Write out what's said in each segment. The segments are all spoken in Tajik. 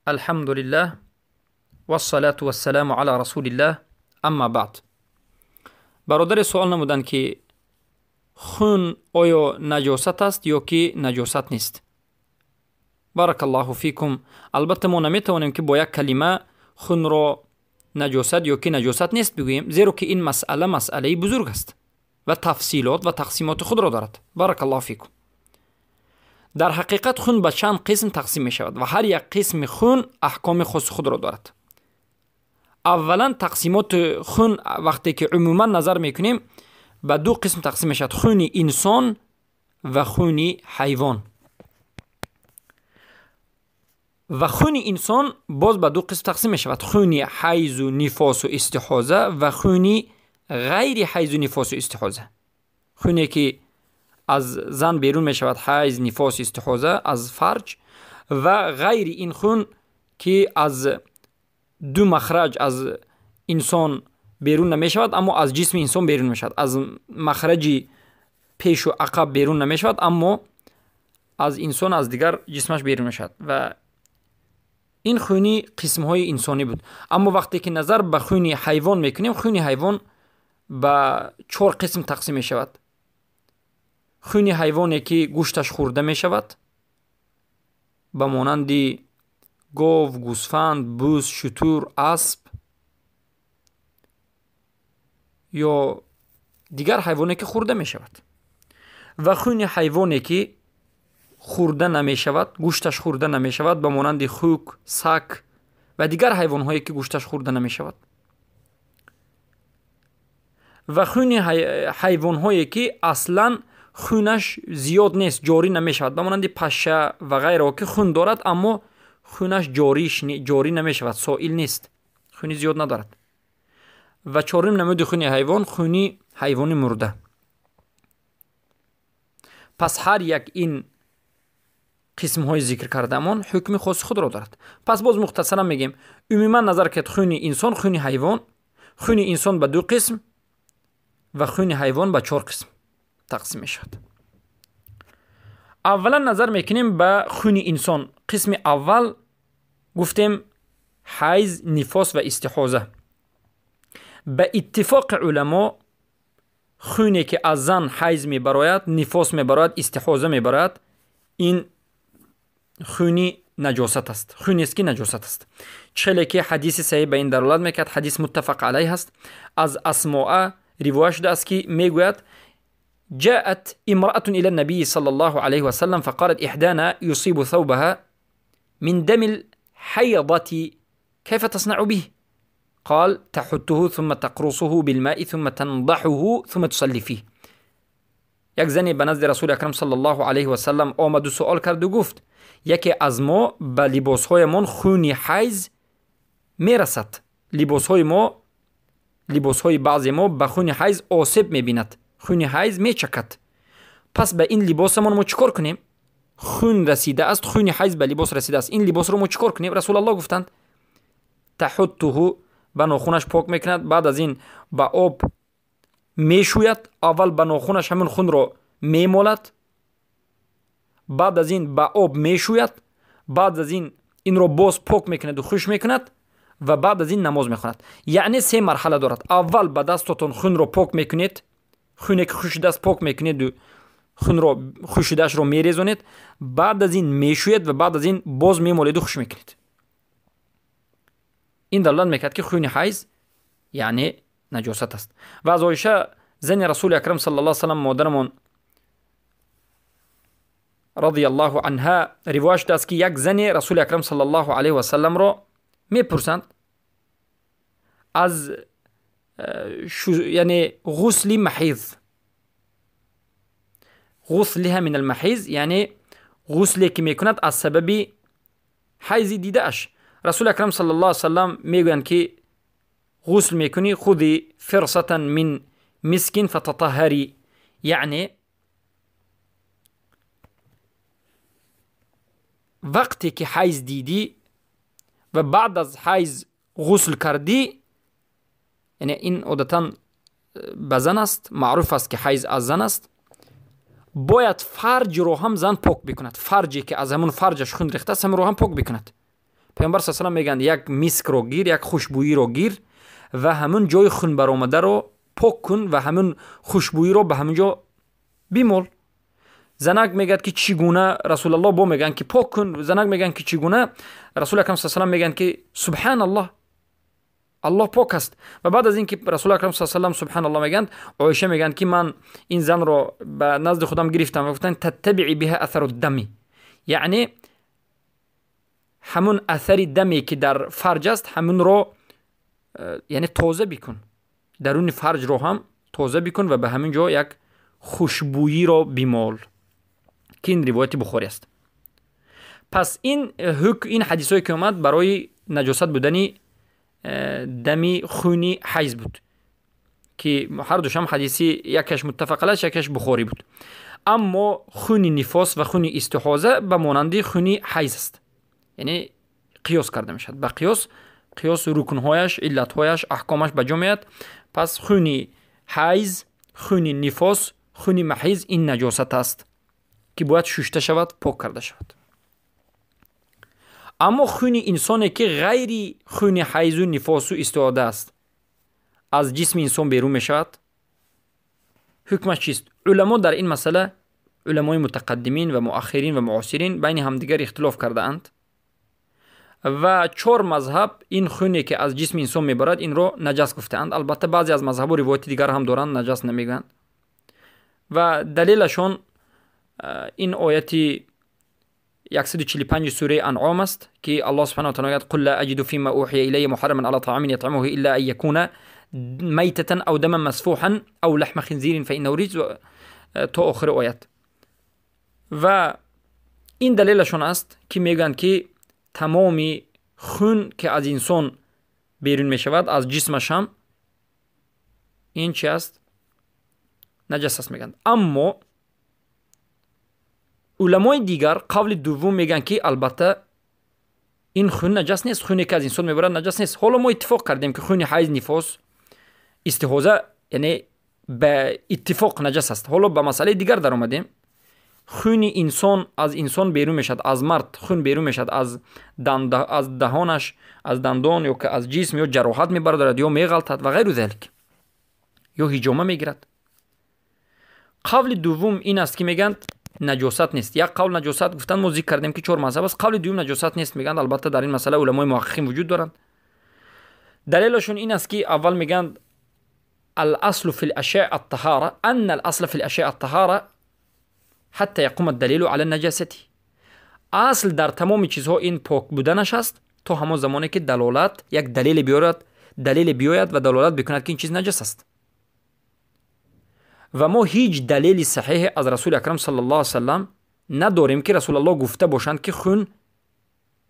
الحمد لله والصلاة والسلام على رسول الله اما بعد. برادر سوال نمودند که خون آیا نجاست است یا که نجاست نیست. بارک الله فیکم. البته ما نمیتوانیم که با یک کلمه خون را نجاست یا که نجاست نیست بگوییم، زیرا که این مسئله مسئله بزرگ است و تفصیلات و تقسیمات خود را دارد. بارک الله فیکم. در حقیقت خون به چند قسم تقسیم می شود و هر یک قسم خون احکام خاص خود را دارد. اولا تقسیمات خون وقتی که عموما نظر میکنیم به دو قسم تقسیم می شود: خون انسان و خون حیوان. و خون انسان باز به دو قسم تقسیم می شود: خون حیض و نفاس و استحاضه و خون غیر حیض و نفاس و استحاضه. خونی که از زن بیرون می شود، حیض، نفاس، استحاضه از فرج، و غیر این خون که از دو مخرج از انسان بیرون نمی شود اما از جسم انسان بیرون می شود، از مخرج پیش و عقب بیرون نمی شود اما از انسان از دیگر جسمش بیرون می شود. و این خونی قسم های انسانی بود. اما وقتی که نظر به خون حیوان میکنیم، خون حیوان به 4 قسم تقسیم می شود. خون حیوانی که گوشتش خورده می شود، به مانند گاو، گوسفند، بز، شتر، اسب یا دیگر حیوانی که خورده می شود. و خون حیوانی که خورده نمی شود، گوشتش خورده نمی شود، به مانند خوک، سگ و دیگر حیوان هایی که گوشتش خورده نمی شود. و خون حیوان هایی که اصلا خونش زیاد نیست، جاری نمی شود، به مانند پشه و غیره که خون دارد اما خونش جاری نمی شود، سائل نیست، خونی زیاد ندارد. و چهارم نمود خون حیوان، خونی حیوان مرده. پس هر یک این قسم های ذکر کرده‌مان حکم خاص خود را دارد. پس باز مختصرا میگیم عموما نظر کرد خون انسان، خون حیوان، خون انسان به 2 قسم و خون حیوان به 4 قسم تقسیم می شود. اولا نظر میکنیم به خون انسان. قسم اول گفتیم حیض، نفاس و استحاضه. به اتفاق علما خونی که از زن حیض میبراید، نفاس میبراید، استحاضه میبراید، این خونی نجاست است، خونی است که نجاست است. چه که حدیث صحیح به این دلالت میکرد، حدیث متفق علیه است. از اسماء روایت شده است که میگوید جاءت امرأة إلى النبي صلى الله عليه وسلم فقالت إحدانا يصيب ثوبها من دم الحيضة كيف تصنع به؟ قال تحته ثم تقرصه بالماء ثم تنضحه ثم تصلي فيه. یک زنی به نزد رسول اکرم صلی الله علیه و سلم آمد و سوال کرد و گفت یکی از ما به لباسهایمان خون حیض میرسد، لباسهای ما، لباسهای بعضی ما به خون حیض آسیب میبیند، خون حیض میچکد، پس به این لباسمان ما چیکار کنیم؟ خون رسیده است، خون حیض به لباس رسیده است، این لباس رو ما چیکار کنیم؟ رسول الله گفتند تحته، به ناخونش پاک میکند، بعد از این به آب میشوید، اول به ناخونش همون خون رو میمالد، بعد از این به آب میشوید، بعد از این این رو باز پاک میکند و خوش میکند و بعد از این نماز میخواند. یعنی 3 مرحله دارد. اول به دستتون خون رو پاک میکنید، خونه که خوش دست پاک میکنید و خون رو خوشیده‌اش رو میریزونید، بعد از این میشوید و بعد از این باز میمالید و خوش میکنید. این دلالت میکرد که خون حیض یعنی نجاست است. و از عایشه زن رسول اکرم صلی الله علیه و سلم مادرمان رضی الله عنها روایت شده است که یک زن رسول اکرم صلی الله علیه و سلم را میپرسند از یعنی غسل محیض، غسلها من المحیض، یعنی غسلی که میکند از سبب حیض دیده اش. رسول اکرم صلی الله علیه و سلم میگویند که غسل میکنی خذی فرصة من مسک فتطهری، یعنی وقتی که حیض دیدی و بعد از حیض غسل کردی، یعنی این عادتا به زن است، معروف است که حیض از زن است، باید فرج رو هم زن پاک بکند، فرجی که از همون فرجش خون ریخته است هم رو هم پاک بکند. Паёмбар саллаллоҳу алайҳи васаллам мегӯянд як мискро гир, як хушбӯиро гир ва ҳамун ҷои хун баромадаро пок кун ва ҳамун хушбӯиро ба ҳамун ҷо бимол. Занак мегӯяд ки чӣ гуна? Расулаллоҳ бо мегӯянд ки пок кун. Занак мегӯянд ки чӣ гуна? Расул акрам саллаллоҳу алайҳи васаллам мегӯянд ки субҳаналлоҳ, аллоҳ пок аст. Ва баъд аз ин ки расул акрам саллаллоҳу алайҳи васаллам субҳаналлоҳ мегӯянд, Оиша мегӯянд ки ман ин занро ба назди худам гирифтам ва гуфтанд таттабиъи биҳа асару дами, яъне ҳамун асари даме ки дар фарҷ аст ҳамунро яъне тоза бикун, даруни фарҷро ҳам тоза бикун ва ба ҳамин ҷо як хушбӯиро бимол, ки ин ривояти Бухорӣ аст. Пас ин ҳукм, ин ҳадисҳое ки омад барои наҷосат будани дами хуни ҳайз буд, ки ҳар душам ҳадиси якаш муттафақ алайҳ, якаш Бухорӣ буд. Аммо хуни нифос ва хуни истиҳоза ба монанди хуни ҳайз аст, яъне қиёс карда мешавад. Ба қиёс рукнҳояш, иллатҳояш, аҳкомаш ба ҷо меояд. Пас хуни ҳайз, хуни нифос, хуни маҳиз ин наҷосат аст ки бояд шушта шавад, пок карда шавад. Аммо хуни инсоне ки ғайри хуни ҳайзу нифосу истиҳода аст, аз ҷисми инсон берун мешавад, ҳукмаш чист? Уламо дар ин масъала, уламои мутақаддимин ва муаххирин ва муосирин байни ҳамдигар ихтилоф кардаанд ва чор мазҳаб ин хуне ки аз ҷисми инсон мебарад инро наҷас гуфтаанд. Албатта баъзе аз мазҳабу ривояти дигар ҳам доранд, наҷас намегӯянд. Ва далелашон ин ояти 145 сураи Анъом аст ки Аллоҳ субҳанаҳу ва таъала мегӯяд: қул ла аҷиду фима уҳия илайя муҳарраман ала таъамин ятъамуҳу илла ан якуна майтатан ав даман масфуҳан ав лаҳма хинзирин фаиннаҳу риҷс, то охири оят. Ва ин далелашон аст ки мегӯянд ки тамоми хун ки аз инсон берун мешавад, аз ҷисмаш ҳам ин чи аст? Наҷас аст мегӯянд. Аммо уламои дигар қавли дуввум мегӯянд ки албатта ин хун наҷас нест, хуне ки аз инсон мебарад наҷас нест. Ҳоло мо иттифоқ кардем ки хуни ҳайз, нифос, истиҳоза яъне ба иттифоқ наҷас аст. Ҳоло ба масъалаи дигар даромадем. Хуни инсон аз инсон берун мешавад, аз мард хун берун мешавад, аз даҳонаш, аз дандон ё ки аз ҷисм, ё ҷароҳат мебардорад, ё меғалтад ва ғайру залик, ё ҳиҷома мегирад. Қавли дуввум ин аст ки мегӯянд наҷосат нест. Як қавл наҷосат гуфтанд, мо зикр кардем ки чор мазҳаб аст. Қавли дуюм наҷосат нест мегӯянд. Албатта дар ин масъала уламои муҳаққиқин вуҷуд доранд. Далелашон ин аст ки аввал мегӯянд الأصل في الأشياء الطهارة، أن الأصل في الأشياء الطهارة حتى يقوم الدليل على النجاسة. اصل дар тамоми чизҳо ин пок буданаш аст то ҳамон замоне ки далолат як далеле биёрад, далеле биёяд ва далолат бикунад ки ин чиз наҷас аст. Ва мо ҳеҷ далели саҳиҳе аз расули акрам саллаллоҳу алайҳи васаллам надорем ки расулаллоҳ гуфта бошанд ки хун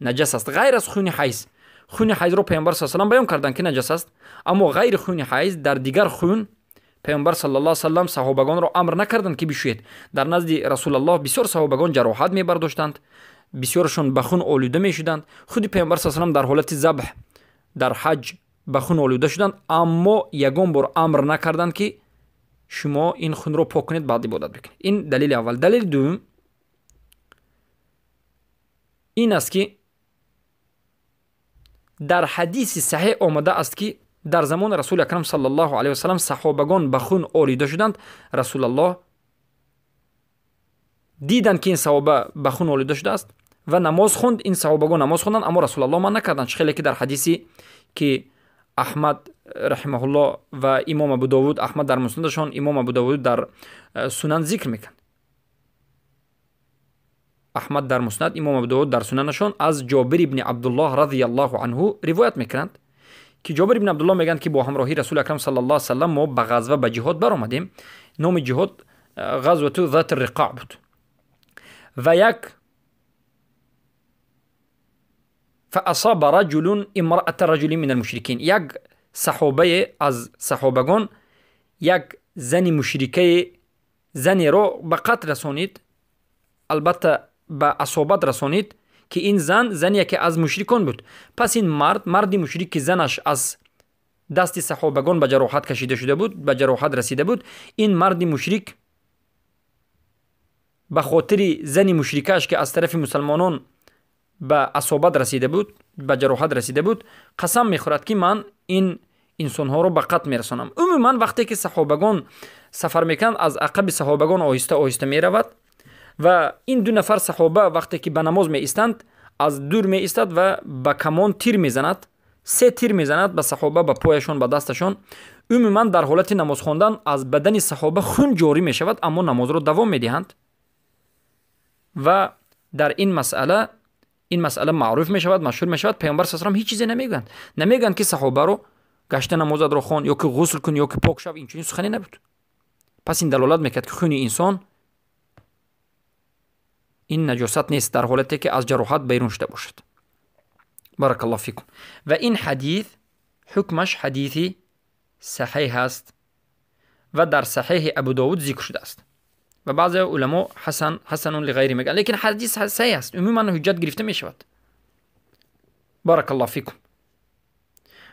наҷас аст, ғайр аз хуни ҳайз. Хуни ҳайзро паёмбар саллаллоҳу алайҳи васаллам баён карданд ки наҷас аст, аммо ғайри хуни ҳайз дар дигар хун паёмбар саллаллоҳу алайҳи васаллам саҳобагонро амр накарданд ки бишӯед. Дар назди расулаллоҳ бисёр саҳобагон ҷароҳат мебардоштанд, бисёрашон ба хун олуда мешуданд. Худи паёмбар саллаллоҳу алайҳи васаллам дар ҳолати забҳ дар ҳаҷ ба хун олуда шуданд, аммо ягон бор амр накарданд ки шумо ин хунро пок кунед, баъд ибодат бикунед. Ин далели аввал. Далели дуюм ин аст ки дар ҳадиси саҳеҳ омада аст ки дар замони расули акрам саллаллоҳу алайҳи васаллам саҳобагон ба хун олида шуданд. Расулаллоҳ диданд ки ин саҳоба ба хун олида шудааст ва намоз хонд. Ин саҳобагон намоз хонданд, аммо расулаллоҳ манъ накарданд. Чӣ хеле ки дар ҳадиси ки Аҳмад раҳимаҳуллоҳ ва имом Абу Довуд, Аҳмад дар муснадашон, имом Абу Довуд дар сунан зикр мекунад. Аҳмад дар муснад, имом Абу Довуд дар сунанашон аз Ҷобир ибни Абдуллоҳ радияллоҳу анҳу ривоят мекунанд ки Ҷобир ибни Абдуллоҳ мегӯянд ки бо ҳамроҳии расули акрам саллаллоҳу алайҳи васаллам мо ба ғазва, ба ҷиҳод баромадем. Номи ҷиҳод ғазвату зати риқоъ буд ва як فأصاب رجل امرأة رجل من المشركين، یک صحابه از صحابگان یک زن مشرکه زنی رو به قتل رسانید، البته به اصابت رسانید که این زن زنی که از مشرکان بود. پس این مرد، مردی مشرک که زنش از دست صحابگان به جراحت کشیده شده بود، به جراحت رسیده بود، این مرد مشرک به خاطر زن مشرکش که از طرف مسلمانان ба асобат расида буд, ба ҷароҳат расида буд, қасам мехӯрад, ки ман ин инсонҳоро ба қатл мерасонам. Умуман вақте ки саҳобагон сафар мекунанд, аз ақаби саҳобагон оҳиста оҳиста меравад ва ин ду нафар саҳоба вақте ки ба намоз меистанд, аз дур меистад ва ба камон тир мезанад, се тир мезанад ба саҳоба, ба пояшон, ба дасташон. Умуман дар ҳолати намоз хондан аз бадани саҳоба хун ҷорӣ мешавад, аммо намозро давом медиҳанд. Ва дар ин масъала маъруф мешавад, машҳур мешавад. Паёмбар саллаллоҳу алайҳи ва саллам ҳеҷ чизе намегӯянд. Намегӯянд, ки саҳобаро гашта намозатро хон ё ки ғусл кун ё ки пок шав, инчунин сухане набуд. Пас ин далолат мекард, ки хуни инсон ин наҷосат нест дар ҳолате ки аз ҷароҳат берун шуда бошад. Баракаллоҳу фикум. Ва ин ҳадис ҳукмаш ҳадиси саҳеҳ аст ва дар саҳеҳи Абу Довуд зикр шудааст. Ва баъзе уламо ҳасан, ҳасанун лиғайри мегӯянд, лекин ҳадис саҳеҳ аст, умуман ҳуҷҷат гирифта мешавад. Баракаллоҳу фикум.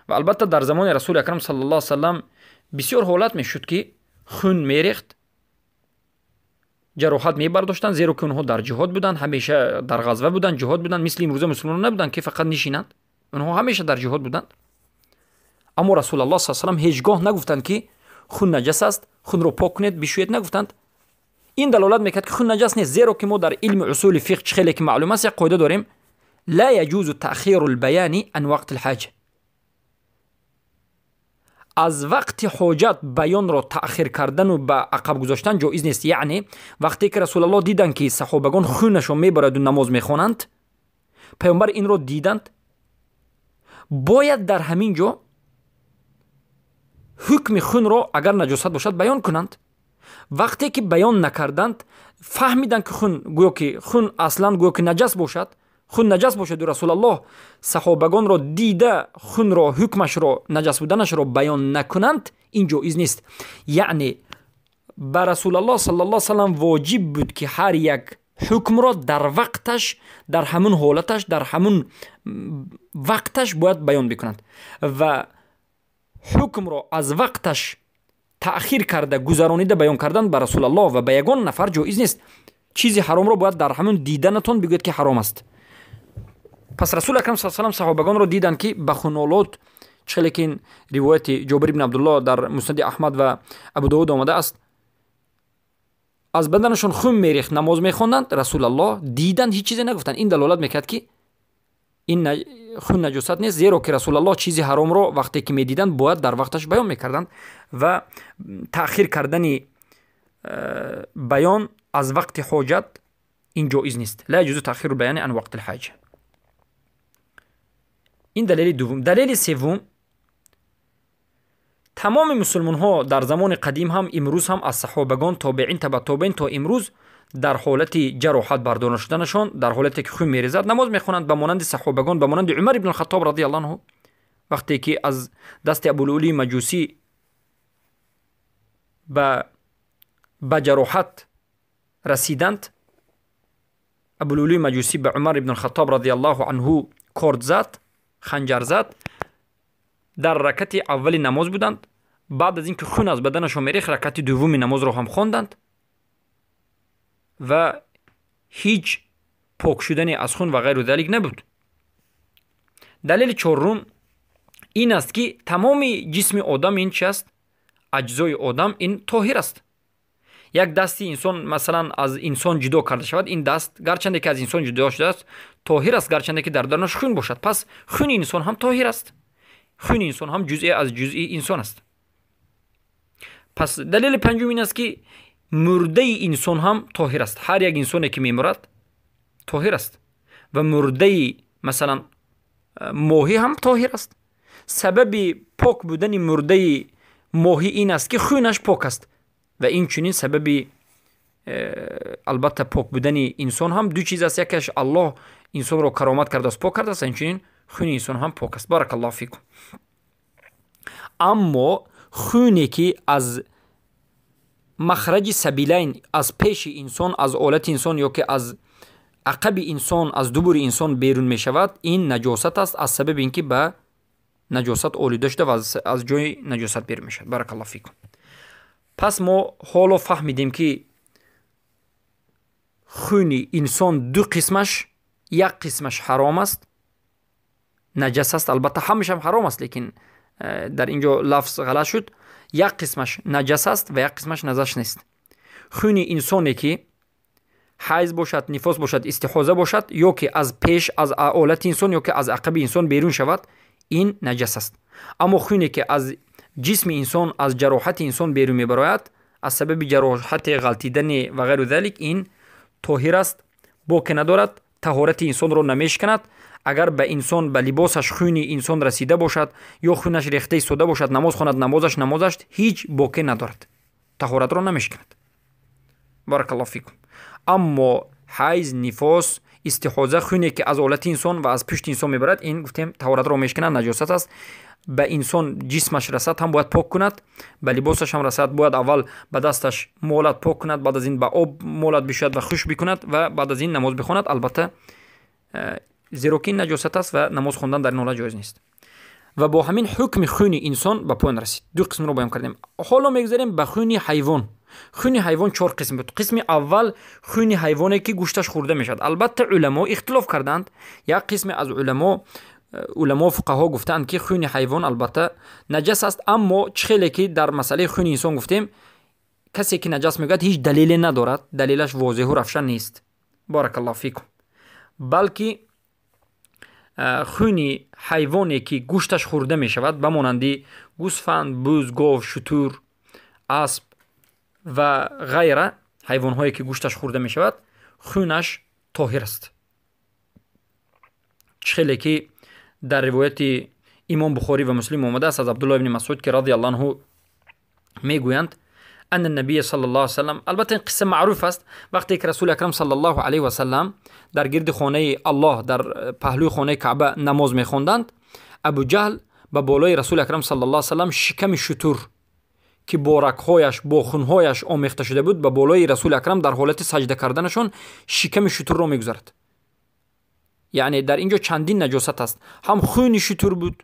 Ва албатта дар замони Расули Акрам саллаллоҳу алайҳи ва саллам бисёр ҳолат мешуд, ки хун мерехт, ҷароҳат мебардоштанд, зеро ки онҳо дар ҷиҳод буданд, ҳамеша дар ғазва буданд, ҷиҳод буданд, мисли имрӯза мусулмонон набуданд, ки фақат нишинанд, онҳо ҳамеша дар ҷиҳод буданд. Аммо Расулаллоҳ саллаллоҳу алайҳи ва саллам ҳеҷ гоҳ нагуфтанд, ки хун наҷас аст, хунро пок кунед, бишӯед, нагуфтанд. Ин далолат мекард, ки хун наҷас нест, зеро ки мо дар илми усули фиқҳ чӣ хеле ки маълум аст, як қоида дорем: ла яҷузу таъхиру лбаяни ан вақти лҳаҷа. Аз вақти ҳоҷат баёнро таъхир кардану ба ақаб гузоштан ҷоиз нест. Яъне вақте ки Расулаллоҳ диданд, ки саҳобагон хунашон мебараду намоз мехонанд, паёмбар инро диданд, бояд дар ҳамин ҷо ҳукми хунро агар наҷосат бошад баён кунанд. Вақте ки баён накарданд, фаҳмиданд, ки хун гӯё ки хун аслан гӯё ки наҷас бошад, хун наҷас бошаду Расулаллоҳ саҳобагонро дида хунро ҳукмашро наҷас буданашро баён накунанд, ин ҷоиз нест. Яъне ба Расулаллоҳ саллаллоҳу алайҳи ва саллам воҷиб буд, ки ҳар як ҳукмро дар вақташ, дар ҳамун ҳолаташ, дар ҳамун вақташ бояд баён бикунанд ва ҳукмро аз вақташ таъхир карда гузаронида баён кардан ба Расулаллоҳ ва ба ягон нафар ҷоиз нест. Чизи ҳаромро бояд дар ҳамун диданатон бигӯяд, ки ҳаром аст. Пас Расул Акрам саллаллоҳу алайҳи ва саллам саҳобагонро диданд, ки ба хунолот, чӣ лекин ривояти Ҷобир ибн Абдуллоҳ дар Муснади Аҳмад ва Абу Довуд омадааст, аз баданашон хун мерехт, намоз мехонданд. Расулаллоҳ диданд, ҳеҷ чизе нагуфтанд. Ин далолат мекард, ки ин хун наҷосат нест, зеро ки Расулаллоҳ чизи ҳаромро вақте ки медиданд, бояд дар вақташ баён мекарданд ва таъхир кардани баён аз вақти ҳоҷат ин ҷоиз нест. Ла яҷузу таъхиру баёни ан вақти лҳаҷа. Ин далели дуввум. Далели севум: тамоми мусулмонҳо дар замони қадим ҳам, имрӯз ҳам, аз саҳобагон, тобеин, табатобеин то имрӯз дар ҳолати ҷароҳат бардошта шуданашон, дар ҳолате ки хун мерезад, намоз мехонанд, ба монанди саҳобагон, ба монанди Умар ибн Хаттоб радиаллоҳу анҳу, вақте ки аз дасти Абулулии Маҷусӣ ба ҷароҳат расиданд, Абулулии Маҷусӣ ба Умар ибн Хаттоб радиаллоҳу анҳу корд зад, ханҷар зад, дар ракати аввали намоз буданд. Баъд аз ин ки хун аз баданашон мерехт, ракати дуввуми намозро ҳам хонданд ва ҳеҷ пок шудане аз хун ва ғайру залик набуд. Далели чорум ин аст, ки тамоми ҷисми одам ин чи аст? Аҷзои одам ин тоҳир аст. Як дасти инсон масалан аз инсон ҷудо карда шавад, ин даст гарчанде ки аз инсон ҷудо шудааст, тоҳир аст, гарчанде ки дар дарунаш хун бошад. Пас хуни инсон ҳам тоҳир аст, хуни инсон ҳам ҷузъе аз ҷузъи инсон аст. Пас далели панҷум ин аст, ки мурдаи инсон ҳам тоҳир аст. Ҳар як инсоне ки мемурад, тоҳир аст ва мурдаи масалан моҳӣ ҳам тоҳир аст. Сабаби пок будани мурдаи моҳӣ ин аст, ки хунаш пок аст ва инчунин сабаби албатта пок будани инсон ҳам ду чиз аст: якеш Аллоҳ инсонро каромат кардааст, пок кардааст, инчунин хуни инсон ҳам пок аст. Баракаллоҳу фикум. Аммо хуне ки аз махраҷи сабилайн, аз пеши инсон, аз олати инсон ё ки аз ақаби инсон, аз дубури инсон берун мешавад, ин наҷосат аст, аз сабаби ин ки ба наҷосат олуда шуда ва аз ҷои наҷосат берун мешавад. Баракаллоҳу фикум. Пас мо ҳоло фаҳмидем, ки хуни инсон ду қисмаш як қисмаш ҳаром аст, наҷас аст. Албатта ҳамашам ҳаром аст, лекин дар ин ҷо лафз ғалат шуд. Як қисмаш наҷас аст ва як қисмаш наҷас нест. Хуни инсоне ки ҳайз бошад, нифос бошад, истиҳоза бошад, ё ки аз пеш аз олати инсон ё ки аз ақаби инсон берун шавад, ин наҷас аст. Аммо хуне ки аз ҷисми инсон, аз ҷароҳати инсон берун мебарояд, аз сабаби ҷароҳати ғалтидани ва ғайру залик, ин тоҳир аст, боке надорад, таҳорати инсонро намешиканад. Агар ба инсон, ба либосаш хуни инсон расида бошад ё хунаш рехта истода бошад, намоз хонад, намозаш ҳеҷ боке надорад, таҳоратро намешиканад. Баракаллоҳу фикум. Аммо ҳайз, нифос, истиҳоза, хуне ки аз олати инсон ва аз пушти инсон мебарад, ин гуфтем таҳоратро мешиканад, наҷосат аст. Ба инсон ҷисмаш расад ҳам бояд пок кунад, ба либосаш ҳам расад бояд аввал ба дасташ молат пок кунад, баъд аз ин ба об молат бишӯяд ва хушк бикунад ва баъд аз ин намоз бихонад. Албатта зеро ки ин наҷосат аст ва намоз хондан дар ин ҳолат ҷоиз нест. Ва бо ҳамин ҳукми хуни инсон ба поён расид. Ду қисмро баён кардем. Ҳоло мегузарем ба хуни ҳайвон. Хуни ҳайвон чор қисм буд. Қисми аввал хуни ҳайвоне ки гӯшташ хӯрда мешавад. Албатта уламо ихтилоф карданд. Як қисме аз уламо фуқаҳо гуфтаанд ки хуни ҳайвон албатта наҷас аст, аммо чӣ хеле ки дар масъалаи хуни инсон гуфтем, касе ки наҷас мегӯяд ҳеҷ далеле надорад, далелаш возеҳу равшан нест. Баракаллоҳу фикум. Балки хуни ҳайвоне ки гӯшташ хӯрда мешавад, ба монанди гӯсфанд, буз, гов, шутур, асп ва ғайра, ҳайвонҳое ки гӯшташ хӯрда мешавад, хунаш тоҳир аст. Чӣ хеле ки дар ривояти имом Бухорӣ ва Муслим омадааст аз Абдуллоҳ ибни Масъуд ки радиаллоҳу анҳу мегӯянд: ана набия саллаллоҳу алайҳи васаллам. Албатта ин қисса маъруф аст. Вақте ки Расули акрам саллаллоҳу алайҳи васаллам дар гирди хонаи Аллоҳ, дар паҳлӯи хонаи Каъба намоз мехонданд, Абу Ҷаҳл ба болои Расули акрам саллаллоҳу алайҳи васаллам шиками шутур ки бо рагҳояш, бо хунҳояш омехта шуда буд, ба болои Расули акрам дар ҳолати саҷда карданашон шиками шутурро мегузарад. Яъне дар ин ҷо чандин наҷосат аст. Ҳам хуни шутур буд,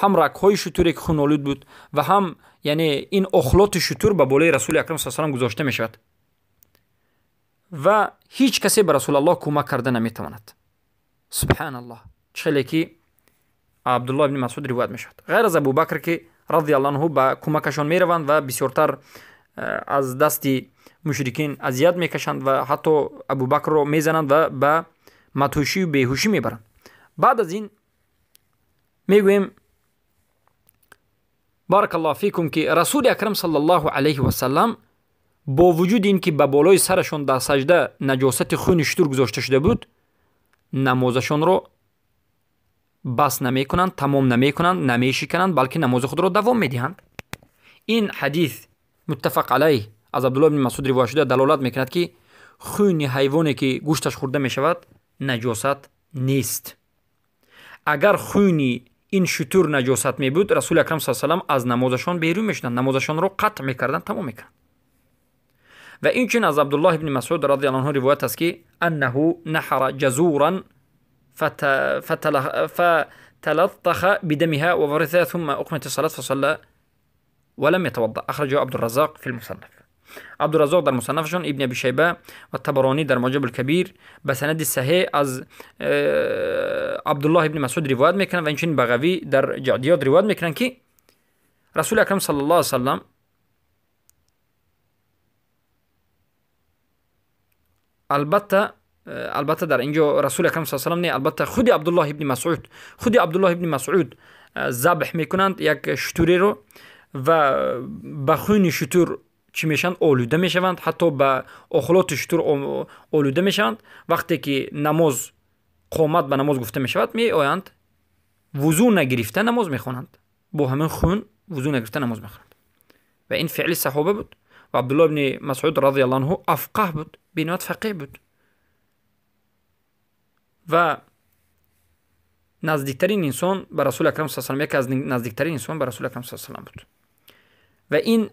ҳам рагҳои шутуре ки хунолуд буд ва ҳам яъне ин охлоти шутур ба болои Расули акрам саллаллоҳу алайҳи васаллам гузошта мешавад ва ҳеҷ касе ба Расулаллоҳ кӯмак карда наметавонад. Субҳаналлоҳ. Чӣ хеле ки Абдуллоҳ ибни Масъуд ривоят мешавад. Ғайр аз Абубакр ки радиаллоҳу анҳу ба кӯмакашон мераванд ва бисёртар аз дасти мушрикин азият мекашанд ва ҳатто Абубакрро мезананд ва ба мадҳушию беҳушӣ мебаранд. Баъд аз ин мегӯем баракаллоҳу фикум ки Расули акрам саллаллоҳу алайҳи васаллам бо вуҷуди ин ки ба болои сарашон дар саҷда наҷосати хуни шутур гузошта шуда буд, намозашонро бас намекунанд, тамом намекунанд, намешикананд, балки намози худро давом медиҳанд. Ин ҳадис муттафақ алайҳ аз Абдуллоҳ ибни Масъуд ривоят шуда далолат мекунад ки хуни ҳайвоне ки гӯшташ хӯрда мешавад наҷосат нест. Агар хуни ин шутур наҷосат мебуд, Расули акрам саллаллоҳу алайҳи васаллам аз намозашон берун мешуданд, намозашонро қатъ мекарданд, тамом мекарданд. Ва инчунин аз Абдуллоҳ ибни Масъуд радиаллоҳу анҳу ривоят аст ки аннаҳу наҳара ҷазуран فتلطخ بدمها وورثها ثم أقمت الصلاة فصلى ولم يتوضأ. أخرجه عبد الرزاق في المصنف. عبد الرزاق در مصنفشون، ابن أبي شيبة والطبراني در معجم الكبير به سند صحیح از عبدالله ابن مسعود روایت میکنن و اینچنین بغوی در جعدیات روایت میکنن که رسول اکرم صلی الله علیه وسلم البته در اینجا رسول اکرم صلی الله علیه و سلم نه، البته خود عبدالله ابن مسعود ذبح میکنند یک شتوری رو و به خون شتور چی میشند؟ آلوده میشوند، حتی به اخلاط شتور آلوده میشوند. وقتی که نماز قامت به نماز گفته میشود، می آیند وضو نگرفته نماز میخوانند، با همین خون وضو نگرفته نماز میخوانند و این فعل صحابه بود و عبدالله ابن مسعود رضی الله عنه افقه بود، بینات فقیه بود و نزدیکترین انسان به رسول اکرم صلی الله علیه و سلم، یکی از نزدیکترین انسان به رسول اکرم صلی الله علیه و سلم بود. و این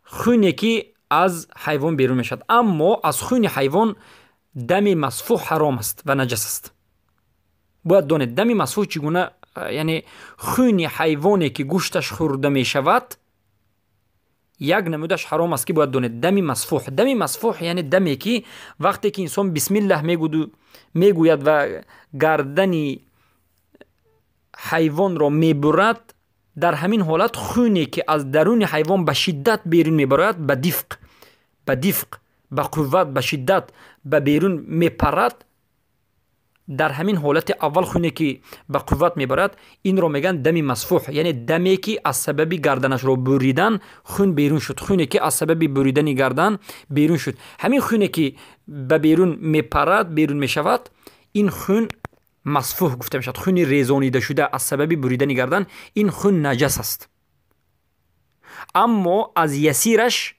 خونی که از حیوان بیرون میشد، اما از خون حیوان دم مصفوح حرام است و نجس است. باید دانید دم مصفوح چگونه، یعنی خون حیوانی که گوشتش خورده میشود Як намудаш ҳаром аст, ки бояд донед: дами масфуҳ. Дами масфуҳ яъне даме, ки вақте ки инсон бисмиллаҳ мегӯяд ва гардани ҳайвонро мебурад, дар ҳамин ҳолат хуне, ки аз даруни ҳайвон ба шиддат берун мебарояд, ба дифқ, ба қувват, ба шиддат ба берун мепарад. Дар ҳамин ҳолати аввал хуне, ки ба қувват мебарад, инро мегӯянд дами масфуҳ, яъне даме, ки аз сабаби гарданашро буридан хун берун шуд, хуне, ки аз сабаби буридани гардан берун шуд. Ҳамин хуне, ки ба берун мепарад, берун мешавад, ин хун масфуҳ гуфта мешавад. Хуни резонидашуда аз сабаби буридани гардан, ин хун наҷас аст, аммо аз ясираш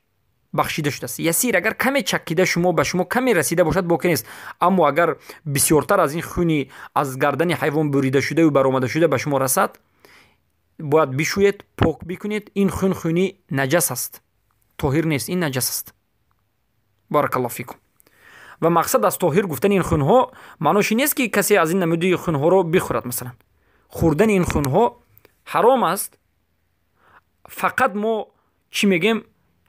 бахшида шудааст. Ясир, агар каме чаккида шумо ба шумо каме расида бошад, боке нест, аммо агар бисёртар аз ин хуни аз гардани ҳайвон бурида шудаю баромада шуда ба шумо расад, бояд бишӯед, пок бикунед. Ин хун хуни наҷас аст, тоҳир нест, ин наҷас аст. Баракаллоҳ фикум. Ва мақсад аз тоҳир гуфтани ин хунҳо маънош ин нест, ки касе аз ин намуди хунҳоро бихӯрад. Масалан, хӯрдани ин хунҳо ҳаром аст. Фақат мо чӣ мегӯем?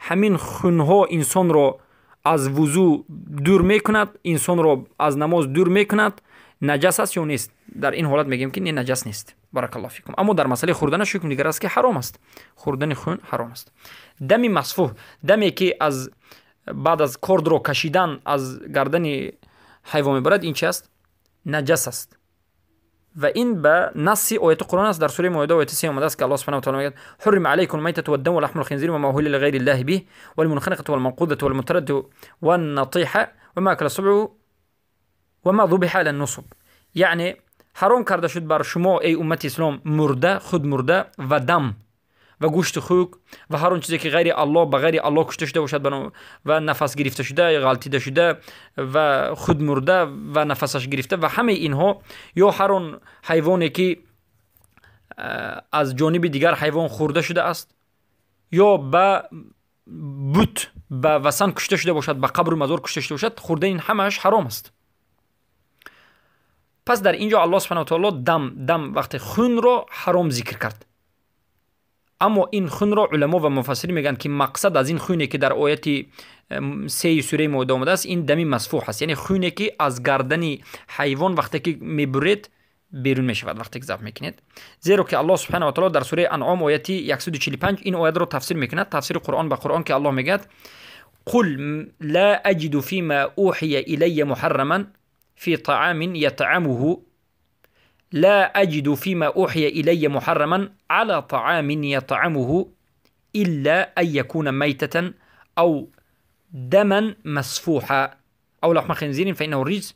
Ҳамин хунҳо инсонро аз вузӯ дур мекунад, инсонро аз намоз дур мекунад, наҷас аст ё нест? Дар ин ҳолат мегӯем, ки не, наҷас нест. Баракаллоҳ фикум. Аммо дар масъалаи хӯрданаш ҳукм дигар аст, ки ҳаром аст, хӯрдани хун ҳаром аст. Дами масфуҳ, даме, ки аз баъд аз кордро кашидан аз гардани ҳайвон мебарад, ин чи аст? Наҷас аст. Ва ин ба насси ояти Қуръон аст. Дар сураи Моида, ояти 3 омадааст, ки Аллоҳ субҳанаҳу ва таъала мегӯяд: حرم عليكم الميتة والدم ولحم الخنزير وما أهل لغير الله به والمنخنقة والموقوذة والمتردية والنطيحة وما أكل السبع وما ذبح على النصب. Яъне ҳаром карда шуд бар шумо, эй уммати ислом, мурда, худ мурда ва дам ва гӯшти хук ва ҳар он чизе, ки ғайри Аллоҳ, ба ғайри Аллоҳ кушта шуда бошад ва нафас гирифта шуда, ғалтида шуда ва худ мурда ва нафасаш гирифта ва ҳамаи инҳо, ё ҳар он ҳайвоне, ки аз ҷониби дигар ҳайвон хӯрда шудааст, ё ба бут, ба васан кушта шуда бошад, ба қабру мазор кушта шуда бошад, хӯрдани ин ҳамааш ҳаром аст. Пас дар ин ҷо Аллоҳ субҳанаҳу ва таъало дам, вақте хунро ҳаром зикр кард. Аммо ин хунро уламо ва муфассирин мегӯянд, ки мақсад аз ин хуне, ки дар ояти 3-и сураи Моида омадааст, ин дами масфуҳ аст, яъне хуне, ки аз гардани ҳайвон вақте ки мебуред, берун мешавад, вақте ки забҳ мекунед. Зеро ки Аллоҳ субҳана ва таъала дар сураи Анъом, ояти 145, ин оятро тафсир мекунад, тафсири Қуръон ба Қуръон, ки Аллоҳ мегӯяд: قل لا أجد فيما أوحي إلي محرما في طعام يطعمه لا أجد فيما أوحي إلي محرما على طعام يطعمه إلا أن يكون ميتة أو دما مسفوحا أو لحم خنزير فإنه رجس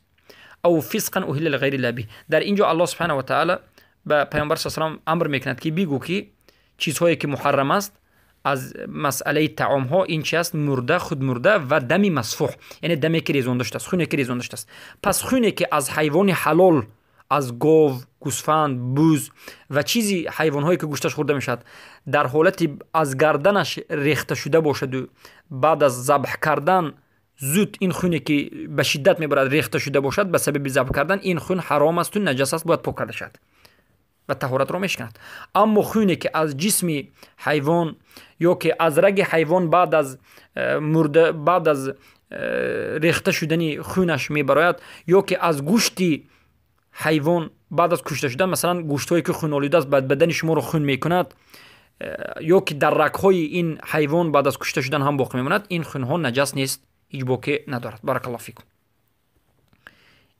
أو فسقا أهل لغير الله به. Дар инҷо Аллоҳ субҳанаҳу ва таъала ба Паёмбар с салам амр мекунад, ки бигӯ, ки чизҳое, ки муҳаррам аст аз масъалаи таомҳо, ин чи аст? Мурда, худ мурда ва дами масфуҳ, яъне даме, ки резонда шудааст, хуне, ки резонда шудааст. Пас хуне, ки аз ҳайвони ҳалол, аз гов, гӯсфанд, буз ва чизи ҳайвонҳое, ки гӯшташ хӯрда мешавад, дар ҳолати аз гарданаш рехта шуда бошаду баъд аз забҳ кардан зуд ин хуне, ки ба шиддат мебарад, рехта шуда бошад ба сабаби забҳ кардан, ин хун ҳаром асту наҷас аст, бояд пок карда шавад ва таҳоратро мешиканад. Аммо хуне, ки аз ҷисми ҳайвон ё ки аз раги ҳайвон баъд аз мурда, баъд аз рехта шудани хунаш мебарояд, ё ки аз гӯшти ҳайвон баъд аз кушта шудан, масалан, гӯштҳое, ки хунолуда аст, ба бадани шуморо хун мекунад, ё ки дар рагҳои ин ҳайвон баъд аз кушта шудан ҳам боқӣ мемонад, ин хунҳо наҷас нест, ҳеҷ боке надорад. Баракаллоҳ фикум.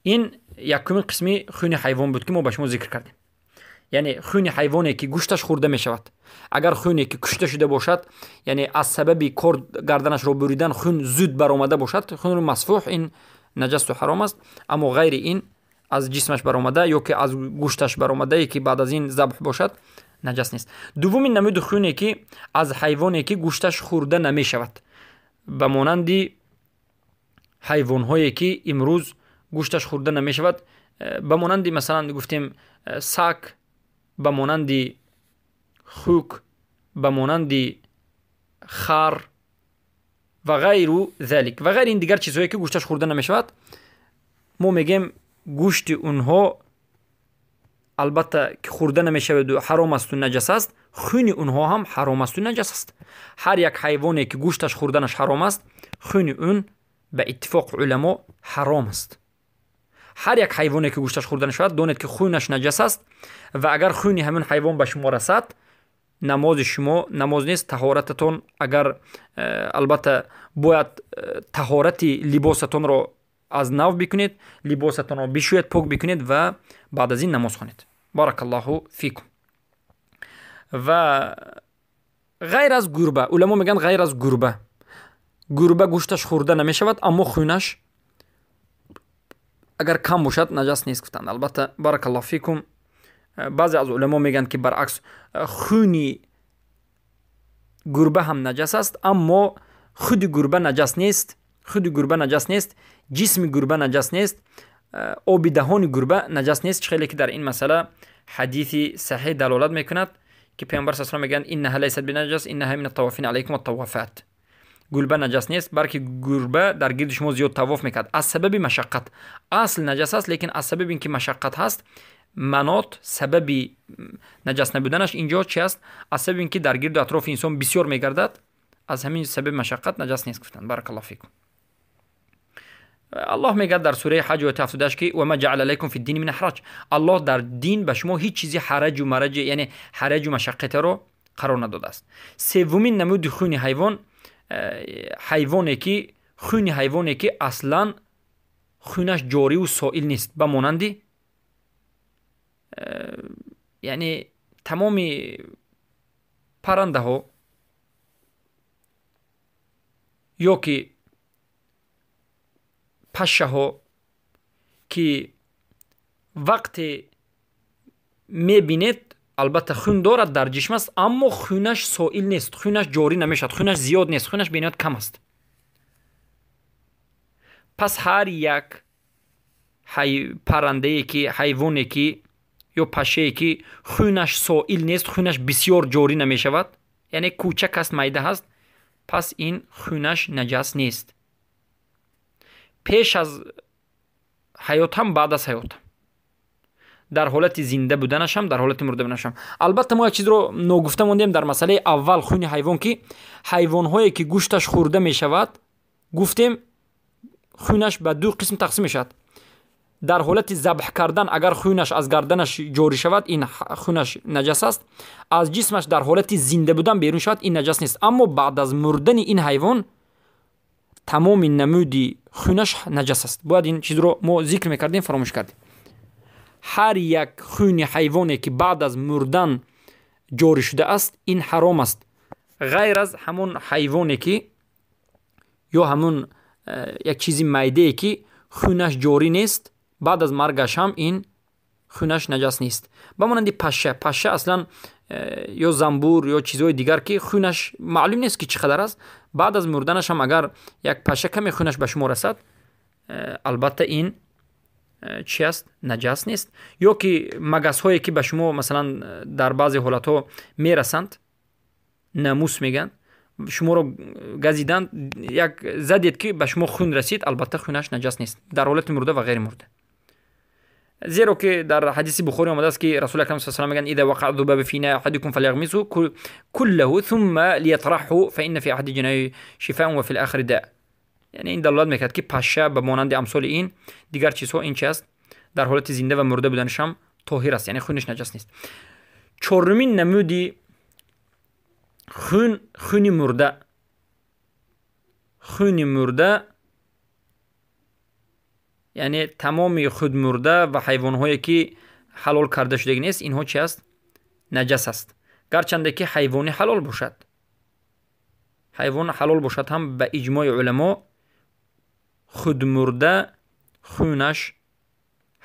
Ин якумин қисми хуни ҳайвон буд, ки мо ба шумо зикр кардем, яъне хуни ҳайвоне, ки гӯшташ хӯрда мешавад. Агар хуне, ки кушта шуда бошад, яъне аз сабаби кор гарданашро буридан хун зуд баромада бошад, хуни масфуҳ, ин наҷасу ҳаром аст. Аммо ғайри ин, аз ҷисмаш баромада ё ки аз гӯшташ баромадае, ки баъд аз ин забҳ бошад, наҷас нест. Дуввумин намуди хуне, ки аз ҳайвоне, ки гӯшташ хӯрда намешавад, ба монанди ҳайвонҳое, ки имрӯз гӯшташ хӯрда намешавад, ба монанди, масалан, гуфтем, сак, ба монанди хук, ба монанди хар ва ғайру залик ва ғайри ин дигар чизҳое, ки гӯшташ хӯрда намешавад, мо мегӯем, гӯшти онҳо Албатта ки хӯрда намешаваду ҳаром асту наҷас аст, хуни онҳо ҳам ҳаром асту наҷас аст. Ҳар як ҳайвоне ки гӯшташ хӯрданаш ҳаром аст, хуни он ба иттифоқи уламо ҳаром аст. Ҳар як ҳайвоне ки гӯшташ хӯрда нашавад, донед ки хунаш наҷас аст ва агар хуни ҳамин ҳайвон ба шумо расад, намози шумо намоз нест. Таҳорататон агар албатта бояд таҳорати либосатонро аз нав бикунед, либосатонро бишӯед, пок бикунед ва баъд аз ин намоз хонед. Баракаллоҳу фикум. Ва ғайр аз гурба, уламо мегӯянд ғайр аз гурба, гурба гӯшташ хӯрда намешавад, аммо хунаш агар кам бошад наҷас нест гуфтанд. Албатта баракаллоҳу фикум, баъзе аз уламо мегӯянд ки баръакс хуни гурба ҳам наҷас аст, аммо худи гурба наҷас нест, худи гурба наҷас нест, ҷисми гурба наҷас нест, оби даҳони гурба наҷас нест. Чӣ хеле ки дар ин масъала ҳадиси саҳеҳ далолат мекунад ки паёмбар саллаллоҳу алайҳи васаллам мегӯянд иннаҳа лайсат бинаҷас иннаҳа мина ттавофина алайкум ваттавофат. Гурба наҷас нест, балки гурба дар гирди шумо зиёд тавоф мекард аз сабаби машаққат. Асл наҷас аст, лекин аз сабаби ин ки машаққат ҳаст, манот сабаби наҷас набуданаш инҷо чи аст? Аз сабаби ин ки дар гирду атрофи инсон бисёр мегардад, аз ҳамин сабаби машаққат наҷас нест гуфтанд. Баракаллоҳу фикум. Аллоҳ мегӯяд дар сураи ҳаҷ ояти 78 ки ва ма ҷаъала алайкум фи ддини мин ҳараҷ. Аллоҳ дар дин ба шумо ҳеҷ чизи ҳараҷу мараҷ, яъне ҳараҷу машаққатеро қарор надодааст. Севумин намуди хуни ҳайвон, ҳайвоне ки хуни ҳайвоне ки аслан хунаш ҷориву соил нест, ба монанди яъне тамоми паррандаҳо ё ки пашшаҳо ки вақте мебинед албатта хун дорад дар ҷисм аст, аммо хунаш соил нест, хунаш ҷорӣ намешавад, хунаш зиёд нест, хунаш бениҳоят кам аст. Пас ҳар як паррандае ки, ҳайвоне ки ё пашшае ки хунаш соил нест, хунаш бисёр ҷорӣ намешавад, яъне кӯчак аст, майда ҳаст, пас ин хунаш наҷас нест. Пеш аз ҳаёт ҳам, баъд аз ҳаёт ҳам, дар ҳолати зинда буданаш ҳам, дар ҳолати мурда буданаш ҳам. Албатта мо як чизро ногуфта мондем дар масъалаи аввал хуни ҳайвон, ки ҳайвонҳое ки гӯшташ хӯрда мешавад, гуфтем хунаш ба ду қисм тақсим мешавад. Дар ҳолати забҳ кардан агар хунаш аз гарданаш ҷорӣ шавад, ин хунаш наҷас аст. Аз ҷисмаш дар ҳолати зинда будан берун шавад, ин наҷас нест. Аммо баъд аз мурдани ин ҳайвон тамоми намуди хунаш наҷас аст. Бояд ин чизро мо зикр мекардем, фаромӯш кардем. Ҳар як хуни ҳайвоне ки баъд аз мурдан ҷорӣ шудааст, ин ҳаром аст, ғайр аз ҳамон ҳайвоне ки ё ҳамон як чизи майдае ки хунаш ҷорӣ нест, баъд аз маргаш ҳам ин хунаш наҷас нест. Ба монанди пашша, пашша аслан ё занбур ё чизҳои дигар ки хунаш маълум нест ки чӣ қадар аст, баъд аз мурданаш ҳам агар як пашша каме хунаш ба шумо расад, албатта ин чи аст? Наҷас нест. Ё ки магасҳое ки ба шумо масалан дар баъзе ҳолатҳо мерасанд, намус мегӯянд, шуморо газиданд, як задед ки ба шумо хун расид, албатта хунаш наҷас нест дар ҳолати мурда ва ғайри мурда. Зеро ки дар ҳадиси Бухорӣ омадааст ки Расули акрам саллаллоҳу алайҳи васаллам мегӯянд: إذا وقع الذباب في إناء أحدكم فليغمسه كله ثم ليطرحه فإن في أحد جناحيه شفاء وفي الآخر داء. Яъне ин далолат мекард ки пашша ба монанди амсоли ин дигар чизҳо ин чи аст? Дар ҳолати зинда ва мурда буданаш ҳам тоҳир аст, яъне хунаш наҷас нест. Чорумин намуди хун, хуни мурда. Хуни мурда яъне тамоми худмурда ва ҳайвонҳое ки ҳалол карда шудагӣ нест, инҳо чи аст? Наҷас аст. Гарчанде ки ҳайвони ҳалол бошад, ҳайвон ҳалол бошад ҳам ба иҷмои уламо худмурда хунаш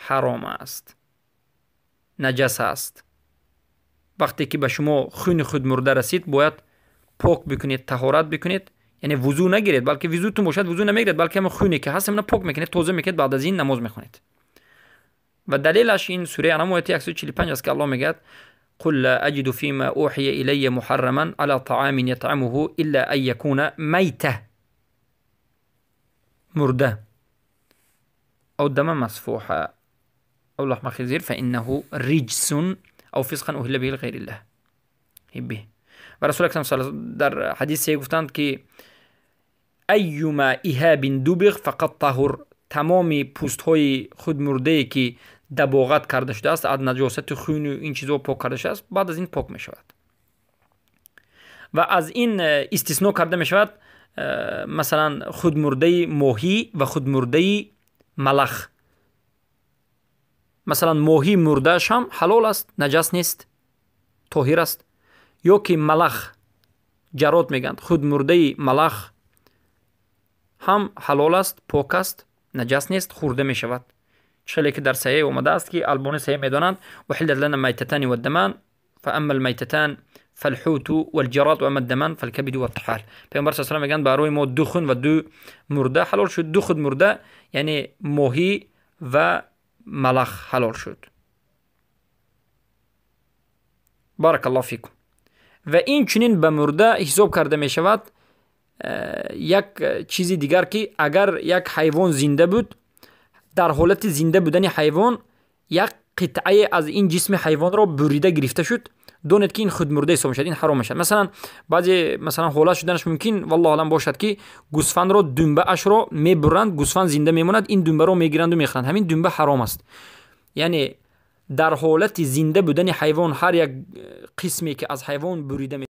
ҳаром аст, наҷас аст. Вақте ки ба шумо хуни худмурда расид, бояд пок бикунед, таҳорат бикунед, яъне вузӯ нагиред, балки вузӯтун бошад вузӯ намегиред, балки ҳамон хуне ки ҳаст ҳамона пок мекунед, тоза мекунед, баъд аз ин намоз мехонед. Ва далелаш ин сураи Анъом ояти 145 аст ки Аллоҳ мегӯяд: قل لا أجد فيما أوحي إلي محرما على طعام يطعمه إلا أن يكون ميتة مرده أو دما مسفوحا. أو لحم خنزير فإنه رجس أو فسقا أهل به لغير الله به. و رسول اکرم در حدیث گفتند که ایما إهاب دبغ فقد طهر، تمام پوست های خود مرده که دباغت کرده شده است، از نجاست خون و این چیزها پاک کرده شده است، بعد از این پاک می شود. و از این استثناء کرده می شود مثلا خود مرده ماهی و خود مرده ملخ. مثلا ماهی مرده‌اش هم حلال است، نجس نیست، طاهر است. یا که ملخ، جراد میگند، خود مرده ملخ هم حلال است، پاک است، نجس نیست، خورده می شود. چه که در صحیح آمده است که البانی صحیح میدانند، احلت لنا المیتتان والدمان فاما المیتتان فالحوت والجراد واما الدمان فالکبد والطحال. پیامبر صلی الله علیه و سلم میگن برای ما دو خون و دو مرده حلال شد. دو خود مرده یعنی ماهی و ملخ حلال شد. بارک الله فیکم. و این چنین به مرده حساب کرده می شود یک چیزی دیگر که اگر یک حیوان زنده بود، در حالت زنده بودن حیوان یک قطعه از این جسم حیوان را بریده گرفته شد، دونید که این خود مرده حساب میشد، این حرام میشد. مثلا بعضی مثلا حالت شدنش ممکن والله اعلم باشد که گوسفند را دنبه اش را میبرند، گوسفند زنده میماند، این دنبه را میگیرند و میخورند، همین دنبه حرام است. یعنی در حالت زنده بودن حیوان هر یک قسمی که از حیوان بریده